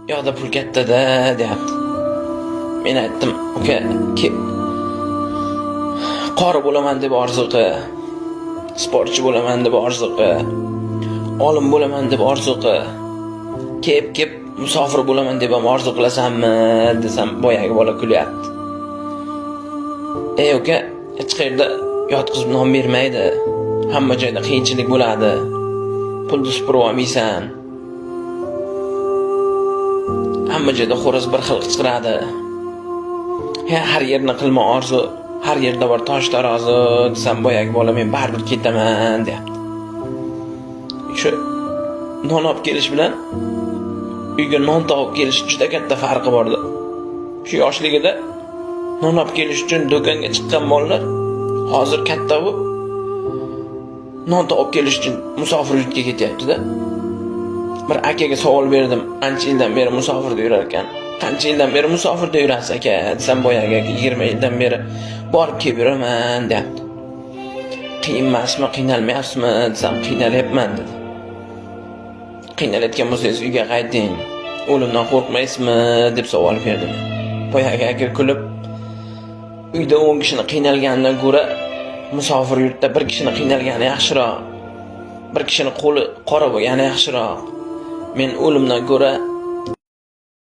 Yoqda pul katta-da, deyapti. Men aytdim, uka, qori bo'laman deb orzu qil, sportchi bo'laman deb orzu qil, olim bo'laman deb orzu qil. Kep musofir bo'laman deb ham orzu qilasanmi desam, boyagi bola kulyapti. Ey uka, hech qayerda yotqizib non bermaydi. Hamma joyda qiyinchilik bo'ladi. Pulni supurib olmaysan. Hamma joyda xo'roz bir xil qichqiradi. Ha, har yerni qilma orzu, har yerda bor tosh tarozi desam, boyagi bola men baribir ketaman deyapti. Shu non olib kelish bilan uyga non topib kelish juda katta farqi bordi. Shu yoshligida non olib kelish uchun do'konga chiqqan bolalar hozir katta bo'lib non topib kelish uchun musofir yurtga ketyapti-da. Bir akaga savol berdim, ancha yildan beri musofirda yurar ekan. Qancha yildan beri musofirda yurasiz aka desam, boyagi aka 20 yildan beri borib kelib yuraman deyapti. Qiyin emasmi, qiynalmayapsizmi desam, qiynalyapman dedi. Qiynalayotgan bo'lsangiz uyga qayting. O'limdan qo'rqmaysizmi deb savol berdim. Boyagi aka kulib, uyda 10 kishini qiynalganidan ko'ra musofir yurtda bir kishini qiynalgani yaxshiroq. Bir kishini qo'li qora bo'lgani yaxshiroq. Men o'limdan ko'ra